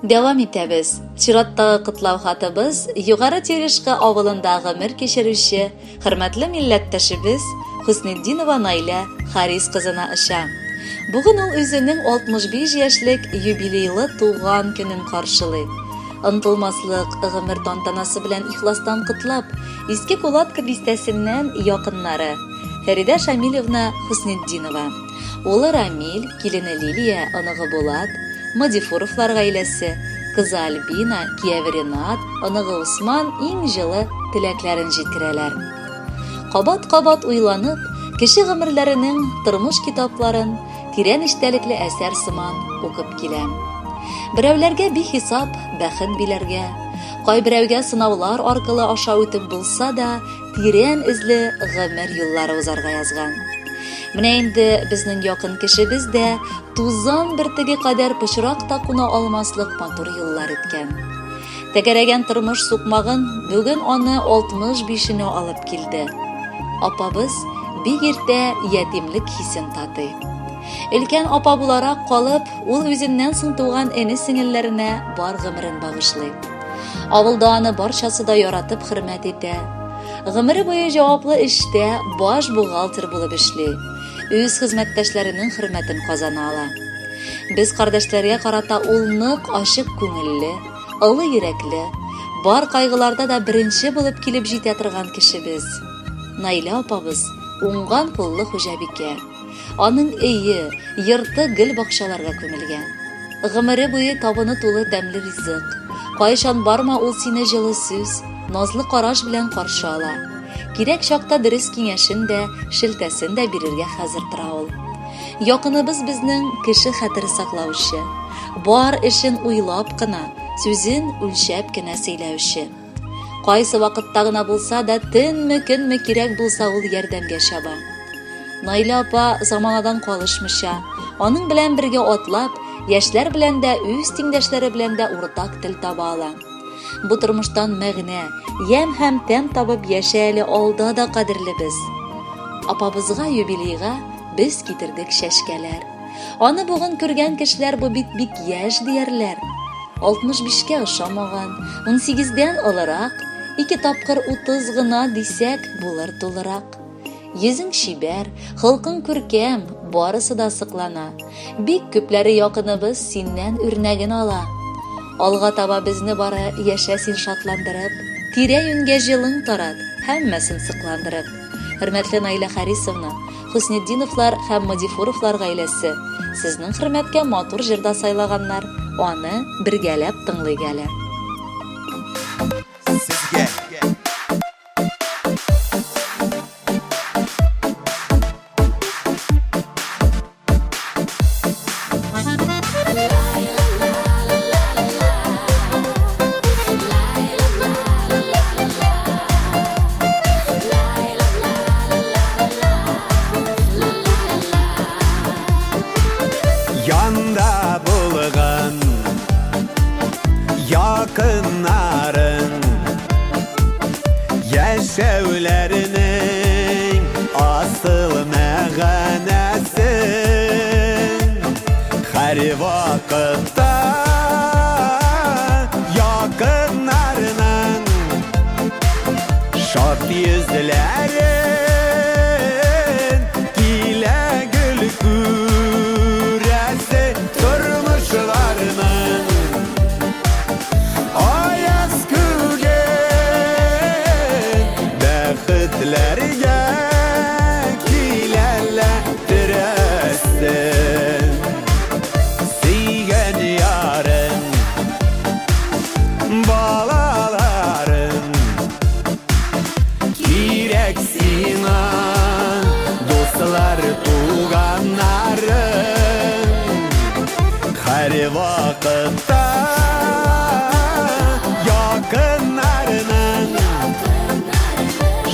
Дәвам итәбез. Чираттагы котлау хатыбыз Югары Терешка авылында гомер кичерүче хөрмәтле милләттәшебез Хөснетдинова Наилә Харис кызына оча. Бүген ул үзенең 65 яшьлек юбилейлы туган көнен каршылый. Онтылмаслык гомер тантанасы белән ихластан котлап, Иске Кулатка бистәсеннән якыннары, Фәридә Шамилевна Хөснетдинова, улы Рамил, килене Лилия, оныгы Булат, Мадифуровлар гаиләсе, кызы Альбина, кияве Ренат, оныгы Усман иң җылы теләкләрен җиткерәләр. Кабат-кабат уйланып, кеше гомерләренең тормыш китапларын тирән эчтәлекле әсәр сыман укып киләм. Берәүләргә бихисап бәхет биләргә, кайберәүгә сынаулар аркылы аша үтеп булса да, тирән эзле гомер юллары узарга язган. Менә инде безнең якын кешебез дә тузан бөртеге кадәр пычрак та куна алмаслык матур юллар үткән. Тәгәрәгән тормыш сукмагын бүген аны 65-енә алып килде. Апабыз бик иртә ятимлек хисен татый. Өлкән апа буларак калып, ул үзеннән соң туган эне-сеңелләренә бар гомерен багышлый. Авылда аны барчасы да яратып хөрмәт итә. Гомере буе җаваплы эштә баш бухгалтер булып эшли. Үз хезмәттәшләренең хөрмәтен казана ала. Без кардәшләргә карата ул нык ачык күңелле, олы йөрәкле, бар кайгыларда да беренче булып килеп җитә торган кешебез. Наилә апабыз уңган куллы хуҗабикә. Аның өе, йорты гел бакчаларга күмелгән. Гомере буе табыны тулы тәмле ризык. Кайчан барма ул сине җылы сүз, назлы караш белән каршы ала. Кирәк чакта дөрес киңәшен дә, шелтәсен дә бирергә хәзер тора ул. Якыныбыз безнең кеше хәтере саклаучы, бар эшен уйлап кына, сүзен үлчәп кенә сөйләүче. Кайсы вакытта гына булса да, төнме, көнме кирәк булса ул ярдәмгә чаба. Наилә апа заманадан калышмыйча, аның белән бергә атлап, яшьләр белән дә, үз тиңдәшләре белән дә уртак тел таба ала. Бу тормыштан мәгънә, ямь һәм тәм табып яшә әле алда да кадерлебез. Апабызга юбилейга без китердек чәчкәләр. Аны бүген күргән кешеләр бу бит бик яшь диярләр. 65-кә ошамаган, 18-дән олырак, ике тапкыр 30 гына дисәк, булыр тулырак. Йөзең чибәр, холкың күркәм, барысы да соклана. Бик күпләре якыныбыз синнән үрнәген ала. Алга таба безне бары яшә син шатландырып, тирә-юньгә җылың тарат, һәммәсен сокландырып. Хөрмәтле Наилә Харисовна, Хөснетдиновлар һәм Мадифуровлар гаиләсе сезнең хөрмәткә матур җыр да сайлаганнар, аны бергәләп тыңлыйк әле. Сезгә. Янда булган якыннарың Яшәүләренең асыл мәгънәсен Һәр вакытта якыннарының Шат йөзләрен килә гел күрәсе тормышларының Аяз күген бәхетләргә киләләттерәсен. Сөйгән ярың, балаларың кирәк сиңа, дуслар, туганнарың. Һәрвакытта якыннарының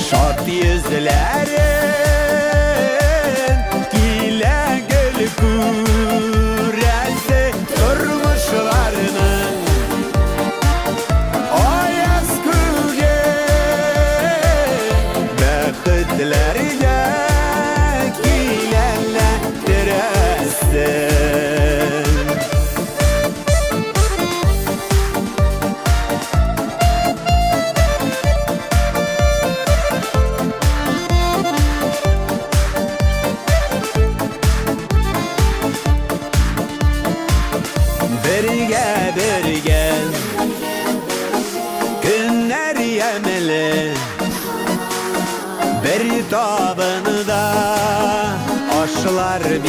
шат йөзләрен килә гел күрәсе тормышларының аяз күген бәхетләргә киләләр терәсен.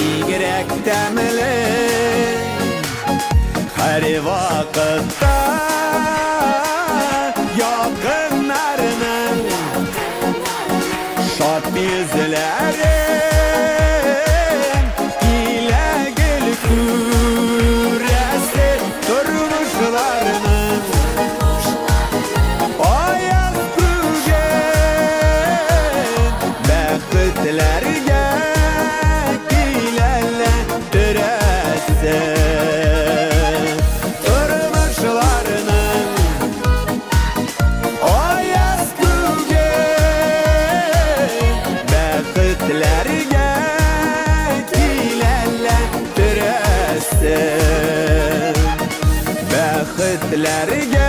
Бигрәк тәмле һәр вакытта якыннарының шат йөзләрен килә гел күрәсе тормышларының аяз бүген бәхетләргә киләләндерәсе тормышларының аяз бүген бәхетләргә киләләндерәсе бәхетләргә.